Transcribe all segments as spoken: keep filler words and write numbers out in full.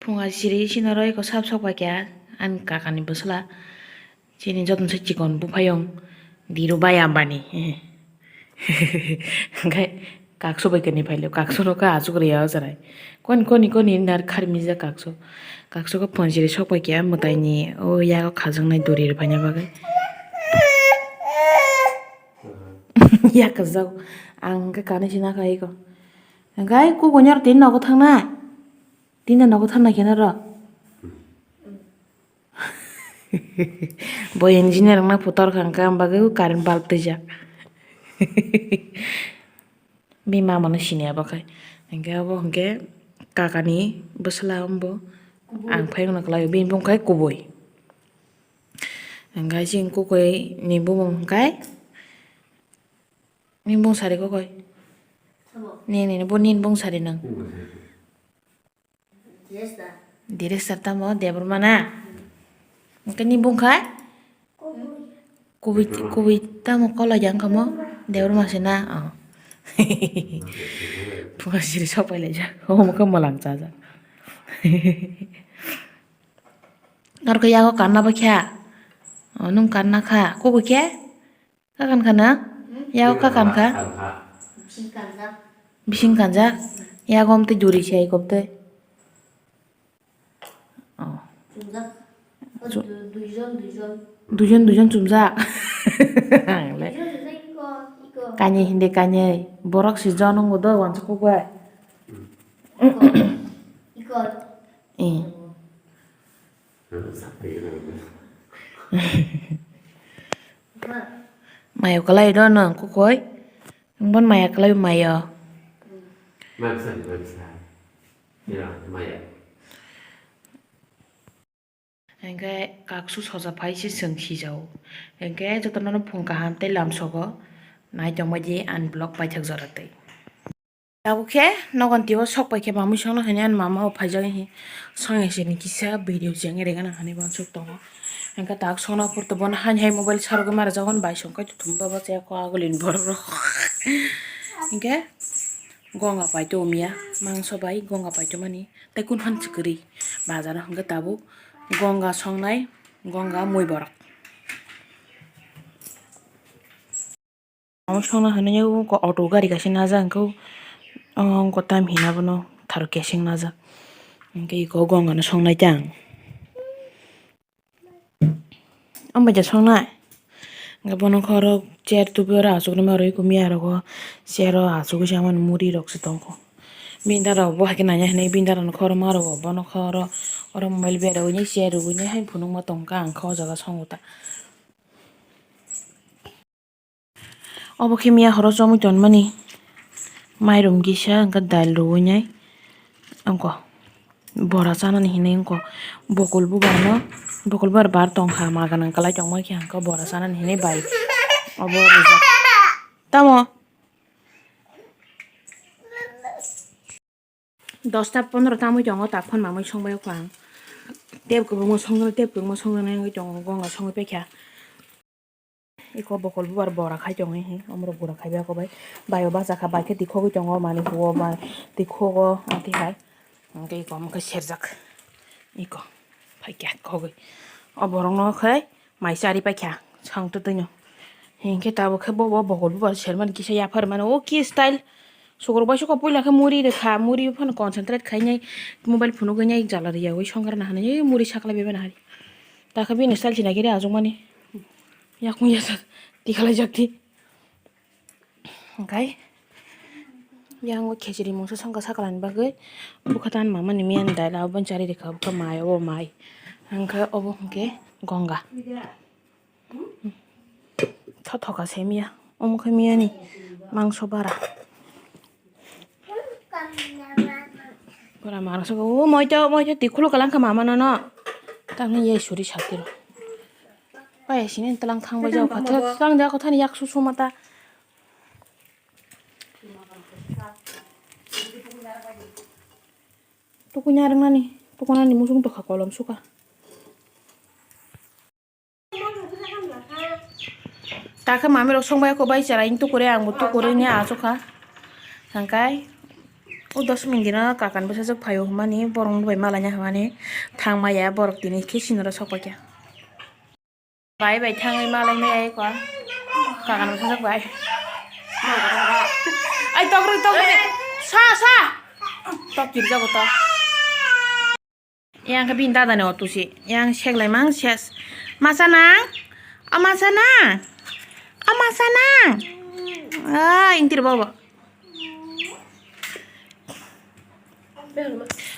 Phunga siri sinoro eko sap sok pai kha ani kakani bwsla. Chini jotono se chikon buphayung Dhirubhai Ambani. Hwnkhe kakso bai kani phailio, kaksono khe achuk rwya o chwrai. Koni, koni, koni hwnwi ar kharmijak kakso. Kakso khe phunjiri sok pai kha mwtaini o yago khajaknai duri rwphaina bagwi. Yak kwchajak. Ang khe kanwi se nakha eko. Hwnkhe kukuino tini nogo thangna? Tini nogo thangna khe noro? Bo engineer wngna putor kha, hwnkhe ang bagwi current bulb twijak. Bini mamano siniya bo khai. Hwnkhe abo hwnkhe kakani bwsla wngbo. Kubui. Ang phai wngna kwlaio, bini bumung khai kubui. Hwnkhe chini kukuini bumung hwnkhe, nini bumung sari kukui. Sabo. Nini, nini, bo nini bumung sari nang. Bumung sari. Direstar tamo Debbarma na? Hwnkhe ni bumung khai? Kubui, kubui tamo kolai jang kamo? Debbarma se na? Oh. Phunga siri sok pai laijak. Omo khe mwlang chajak. Aro khe yago kanna bai kha? Oh, nwng kanna kha? Kubui khe? Kakan kha na? Hmm? Yago kakan kha? Bising kanjak. Bising kanjak? Yago amtwi duri se ai kobtwi. Oh. Chumjak. Chu- Du-, duijon, duijon. Duijon, duijon chumjak. Ang le. Duijon chumjak iko, iko. Kanye hindi kanye. Borok si jon wngbo do wansuk bai. Iko. Iko. Eh. Mayo kwlai do nwng kukui? Nwng bono maya kwlai mayo. Maya bwsa ni, maya bwsa. Ya, maya. Hwnkhe kaksu soja phai se chwng sijao. Hwnkhe jotono phung kaham tei lamsogo nai tongbai di ani vlog paithak jora twi. Tabuk khe nogon twibo sok pai khe mamui songno hwnwi ani mama o phaijak hi songya sini kisa video chengwi rega nang hwnwi uansuk tongo. Hwnkhe tak songna purto bono hani hai mobile sarogwi mara jago hwnwi bai song kaitu thum baba chaya kok agulini borok rok. Hwnkhe gonga paito omiya mangso bai gonga paito mani tei kun phan swkari bazar o hwnkhe tabuk gonga songnai gonga mui borok. Omo songna hinwi auto gari kaisa najak hwnkhe o wngkha tam hina bono tharo keseng najak hwnkhe eko gongano songnai tang. Omo bai songnai hwnkhe bono khoro chair tubu oro achukgwi ma rwui kumya rogo chair o achugwi se mani muri rok se tongkho bini dara bo hai khe naina hinwi bini dara ni khoro ma rwo bono khoro oro mobile bera ui chair rwui hai phunukma tongkha ang khe o jaga songo ta. Obo khe miya horo chomwi tonmani mairum kisa hwnkhe dail rwui nai wngkha bora chanani hinwi wngkha bokol bubar no bokol bubar bar tongkha ma gwnang kwlai tongma khe hwnkhe bora chanani hinwi bai obo rijak tamo dosta pondro ta mui tongo tak phano mamui songbai kha ang tep kwbangma songjaknai tep kwbangma songjaknai wngwi tongo gonga songwi paikha. Eko bokol bubar bora khai tongo he omorok bura khai bai bai baio bachakha bai khe tikhogwi tongo manwi huo ba tikhogo amtwi hai hwnkhe eko omo khe serjak eko phaikha khogwi o borokno khe mai chari paikha chwng twtwino hinkhe tabuk khe bo bokol bubar sermani kisa yaphar mani o ki style. Sukurok bai suka puila khe muri rwkha, muri phano concentrate khainai mobile phunugwi nai jala rwya ui songkar nahani ui muri sakla bebani hari. Takhe bini style sinai khe ri achukmani yakung yasak tikhalai jak di. Hwnkhe yang o khejri mungsa songkha saklani bagwi bwkha tan mamani miyani daila obo chari rwkha bwkha mai obo mai. Hwnkhe obo hwnkhe gonga. Thothoka se miya. Omo khe miyani mangso bara. Pura mangso o moito moito tikhulo kalang kha mama nono. Tangni ye suri sakiro. Pai sini tlang thang bai jao kha. Tlang ja kha thani yak susu mata. Tukunya rwngnani, tukunani musung tokha kolom suka. Takhe mami rok songbai kho bai chara, ini tukure, ang bo tukure, ini achukha. Thangkai, o dos minute no kakan bwsajwk phaio hwnmani, borok bai malaina hwnmani thangmaya, borok tini khe sinoro sokpakya. Bai bai thangwi malaimaya eko, kakan bwsajwk bai. Ai, tok rw, tok rw. Sa, sa. Tok kirjago tok. Yang khe bini dada ni auto se, yang seklai mang ses. Masa nang? O masa nang? O masa nang? Ah, intir bobo.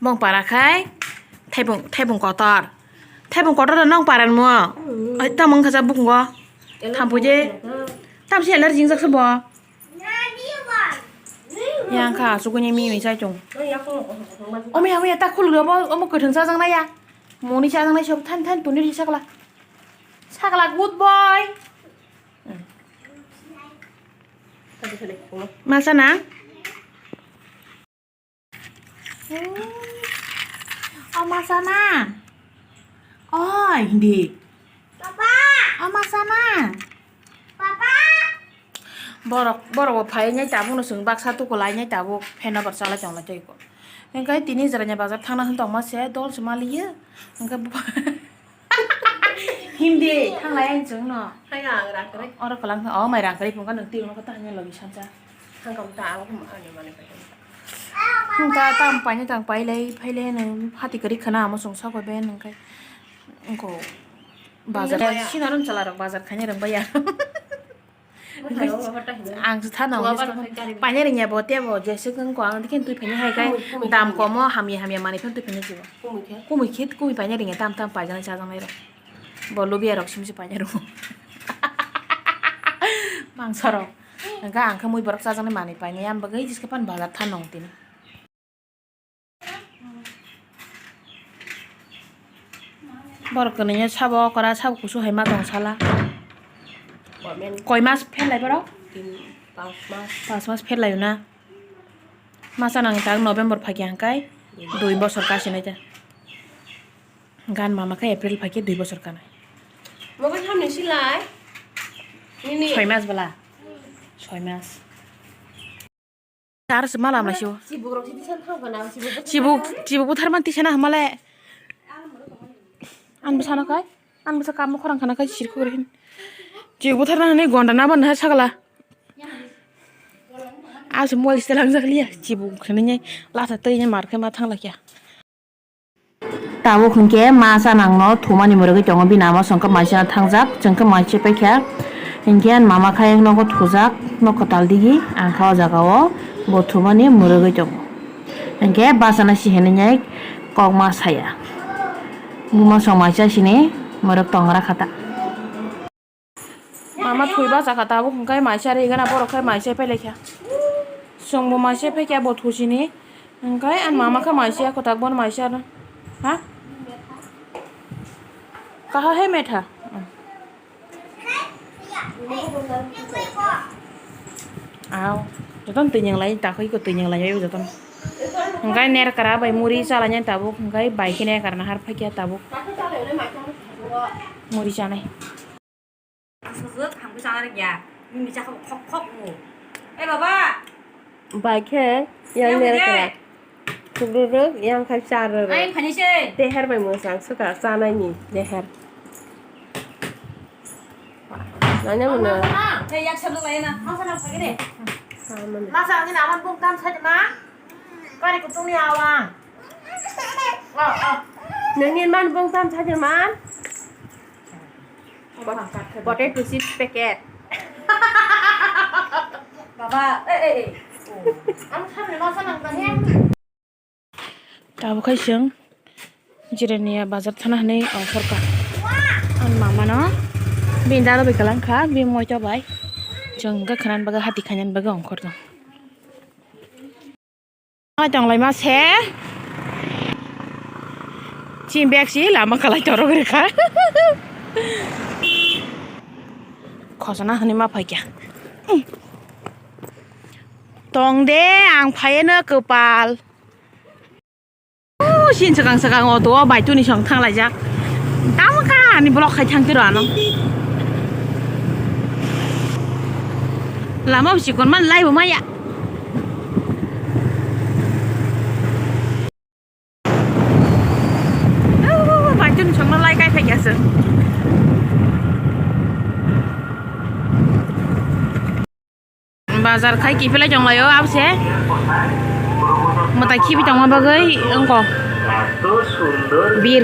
Bong para khai, thaibung, thaibung kotor. Thaibung kotor no nong paran mo? Ai, tamo wngkha sa bukungo. Thampui je. Tam se allergy wngjak se bo. Yang kha, asuguni mi mi chai chung. Omi, omi, ta khuluk omo, omo kwthwng chajaknai ya. Moni chajaknai sob than than tuni ri sakla. Sakla, good boy. Masa na? O masa na? Oi, hindi. Papa. O masa na? Papa. Borok, borok bo phai nai tabuk no chwng baksa tuku lai nai tabuk fan no bar chalai tong lai tei ko. Hingke tini jora ni bazar thangna hwn tongma se dol se maliya. Hingke bo hindi thanglai ang chwng no. Hai ang rang kwrwi. Oro kwlang o mai rang kwrwi phungka nwng twi rwno kota hanya logi sansa. Thangkam ta ang ani mani pai. Hingka tam paina tang pailai phailai nwng hati kwrwi khwna amo chwng sokoi ben hingke. Wngkho bazar. Sinaro chwla rok bazar khaina rwng baiya. Ang se thano paina rwngya bo tebo jese wngkho ang dikhe twi phaina hai kai dam komo hamya hamya manwi phano twi phaina jibo. Kumui khe kumui paina rwngya tam tam paijana chajaknai rok. Bo lubia rok simse paina rwngo. Mangsa rok. Hingke ang khe mui borok chajaknai manwi paina yang bagwi jiske pan bazar thano tini. Borok kwnwi sabo okra sabo kusu hai ma tong sala. Koi mas pherlai borok? Tin, pas mas. Pas mas pherlai na. Masa nang tak November phai khe hangkai dui bosor kasinai ta. Gan mama khe April phai khe dui bosor kanai. Mobile hamni silai. Nini. Soi mas bwla. Soi mas. Tar se mala mala sibo. Chibuk rok sidi san thang kana, chibuk bwthar Chibuk, thang. Chibuk bwthar man tisana hamale. An bwsano kai, an bwsa kamo khorang khana kai sirkho rin. Chibuk bwthar na hwnwi gonda na ban ha sagala. Asu mol site lang jak liya, chibuk khani nyai latha tei nyai mar khai ma thang lakya. Tabuk hinkhe masa nangno thumani mwrwgwi tongo, bini ama songkha maisa thangjak, chwngkhe maisa paikha. Hinkhe mama khe nogo thujak, nok kwtal digi, ang kha o jaga o bo thumani mwrwgwi tongo. Hinkhe bachana si hinwi kok ma saya. Buma song maisa sini mwrwk tongra kha ta. Mama thwi bachakha tabuk, hwnkhe maisa rigana borok khe maisa pailaikha. Chwngbo maisa paikha bo thusini, hwnkhe ani mama khe maisa kwtak bono maisa rw. Ha? Kaha he metha? Aw, jotono twi nyanglai, takhuk iko twi nyanglai jotono. Hwnkhe nerkra bai muri chalainani tabuk, hwnkhe bai khe nerkra nahar phaikha tabuk. Muri chanai. Sujwk hamkhe chana rwngya. Nini chakha khok khok mo. Ei baba. Bai khe yang Yang nerkra. Dei. Chukruruk yang khai charuruk. Ai phani se. Deher bai mwsang swkha chanaini deher. Nanya mano. Ei yak sablo lai na. Masa na phagene. Samani. Masa ni naman bung kam sa ma. Kari kutung ni awang. Oh, oh. Nangni man bung kam sa man. Potato chips packet. Baba, eh, eh, eh. Ang khan ni masa nang tanya. Tabuk khai chwng Jirania bazar thana hwnwi ongkhorkha. Ang mamano bini dada bai kwlangkha, bini moito bai. Chwng wngkha khwnani bagwi hati khainani bagwi ongkhorkha. Oi tonglaima se. Chini bag si lama kwlai torok rwkha. Khosona hwnwi ma phaikha. Tong de, ang phaiano kwpal. Oh, sin swkang swkang auto o bai tuni song thanglaijak. Tamo kha ani block khai thang tiro ano. Lama bo chikon man lai bo maya. Bazar khai kiphilai tonglaio abse. Mwtai khibi tongma bagwi wngkho. Bir.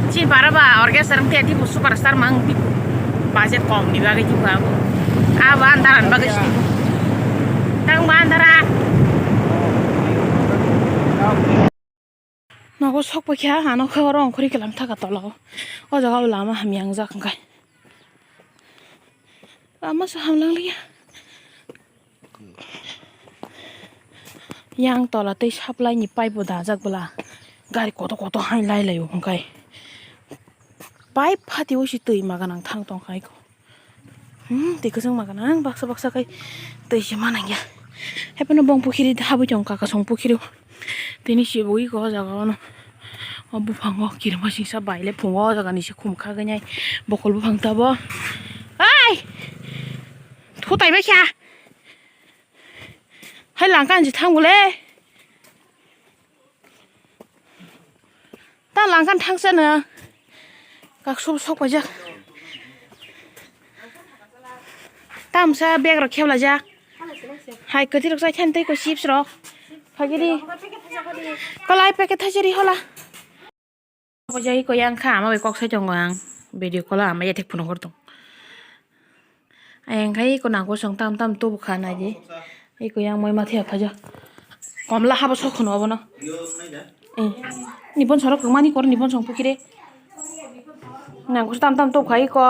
Chini bara ba orchestra wngkhe tipo superstar mang tipo budget kom ni bagwi tipo abo. Abo andara ni bagwi tipo. Tang ba andara. Nogo sok paikha, ano khe oro ongkhorwi kwlang thaka tola o. O jaga o lama hamya wngjak hwnkhe. Lama se hamlang liya. Yang tola tei supply ni pipe bo dajak bwla. Gari koto koto hai lai lai o hwnkhe. Pipe phati o si twi ma gwnang thang tong khai ko. Hmm, twi kwchwng ma gwnang baksa baksa khai twi se ma nang ya. Haphano bong pukhiri habwi tong kaka song pukhiri o. Tini sibui ko o jaga o no. O buphango kirima singsa bai le phungo o jaga ni se khum kha gwnai bokol buphang tabo. Ai! Thutai bai kha. Hai langka anji thang bole. Ta langkhan thangsa no. Kaksu sok paijak. Tamsa bag rok kheblajak. Hai kwtwi rok chai thani tei ko chips rok. Phagiri. Kolai packet thaisari hola. Obo jai ko yang kha ama bai kok sai tongo ang. Video call ama yathek phunuk hor tong. Ayang khai ko nangkosong tam tam tubu kha naidi. Iko yang moi mathe aphaja. Komla habo sok khono obono. Eh. Nibon sorok kwmani kor nibon song pukire. Nangkos tam tam tubu kha iko.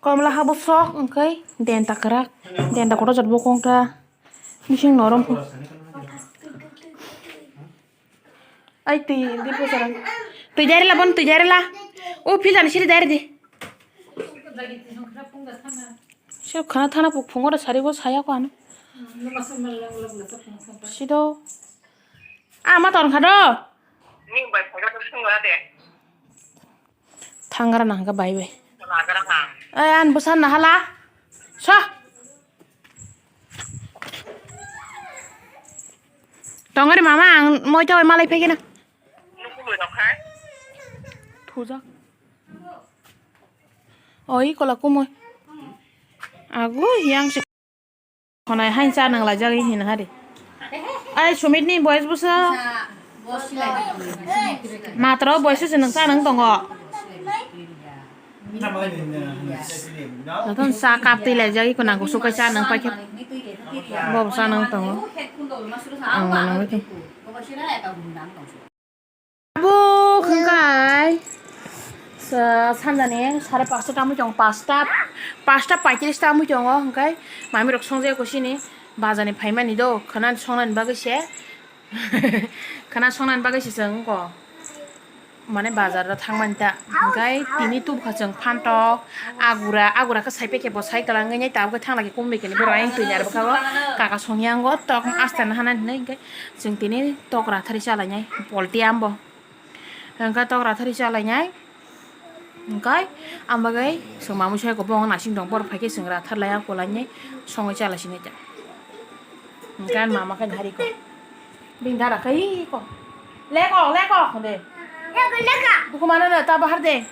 Komla habo sok wngkhai denta kwrak. Denta kotor jat bo kongkha. Bising norom pho. Ai twi di pho sarang. Twi dari la bon twi dari la. O phil dan siri dari di. Sir khana thana puk phungo da sari bo saya ko ano. Sido. Ah, ma ton khado. Thangra nang ka bai bai. Ai an busan na hala. So. Tongari mama ang moi to malai phegena. Thujak. Oi kola kumoi. Agu yang si. Khonai hain cha nang laijak hin hari. Ai Sumit ni boys busa. Matro boys se nang cha nang tongo. Nathon cha cup twi laijak iko nang kusukai cha nang paikhe. Bo cha nang tongo. Ang manang bai. Abo hwnkhe sa-, sanjani sare pasta tamwi tongo, pasta, pasta paitris tamwi tongo, hwnkhe mamirok songjak eko sini bazani phaimani do, khwna songnani bagwi se, khwna songnani bagwi se chwng wngkho, mane bazar o thangmani ta, hwnkhe tini tubukha chwng phantok, agura, agura khe sai paikhe bo sai kwlangwi nai tabukhe thanglai khe kumui khe borok ayang twi ni aro bwkha o kaka songya tongo tok asta nw hana hinwi hwnkhe. Chwng tini tok rathari chalainai polti ambo. Hwnkhe tok rathari chalainai. Hwnkhe ang bagwi chwng mamwi soi kobong nasing tong borok phaikhe chwng rathar laiya kwlainai songwi chalai sinai ta. Hwnkhe ani mama khe hari ko. Bini dara khai ko. Leko, leko de. Buku mana na ta bahar de.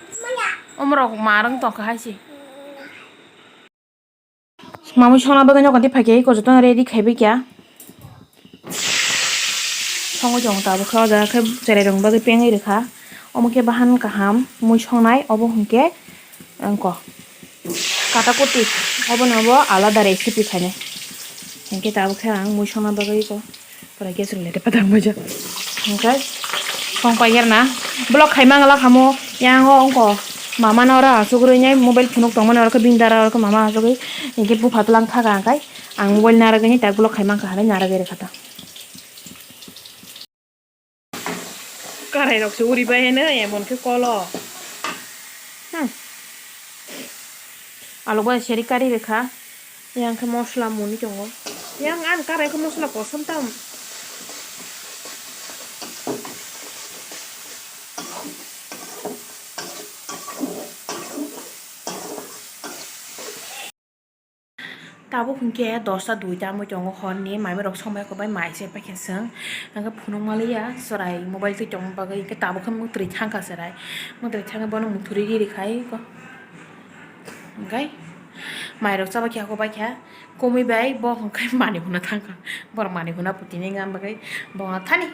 Omorok marwng tong kha hai se. Mamwi songna bagwi nogo tei phaikhe eko jotono ready khaibai kha. Songwi tongo tabuk khe o jaga khe cherai rokni bagwi pengwi rwkha. Omo khe bahan kaham mui songnai obo hwnkhe wngkha katakuti obono bo alada recipe khainai. Hinkhe tabuk khe ang mui songna bagwi eko. Pura gas rwlai de patang baja. Hwnkhe song paikhe na. Vlog khaima wngla khamo. Yang o wngkho. Mama no oro asugwi nai mobile phunuk tongmani oro khe bini dara oro khe mama asugwi. Hinkhe bupha tlang kha kha hwnkhe. Ang mobile narwgwi nai tak vlog khaima wngkha hinwi narwgwi rwkha ta. Karai rok se uri bai heno emon khe kolo. Hmm. Alok bai seri kari rwkha. Yang khe mosla muni tongo. Yang an karai ko mosla kosom tam. Tabuk hinkhe dosta duita wngwi tongo horni, mai rok songbai kobai mai se paikha chwng. Hwnkhe phunuk maliya chwrai mobile twi tongma bagwi, hinkhe tabuk khe mwtwrwi thangkha chwrai. Mwtwrwi thangwi bono mwthurwi riri khai ko. Hinkhe mai rok chabai kha kobai kha. Komui bai bo hwnkhe manwi hwnna thangkha. Borok manwi hwnna putini wngna bagwi bo thani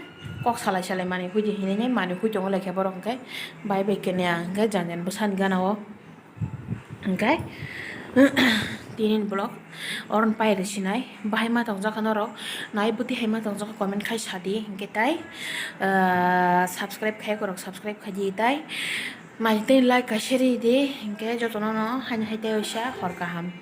kok salai salai manwi huidi hinwi manwi hui tongo lekha borok hwnkhe bai bai kene ang hwnkhe jang jang bwsani gana o. Hwnkhe tini ni vlog oro no pai rw sinai bahai ma tongjak kha norok nai bwtwi hai ma tongjak kha comment khai sadi hwnkhe tai subscribe khai korok subscribe khai di tai nai tei like kaisa ri di hwnkhe jotono no haino hai tei waisa hor kaham.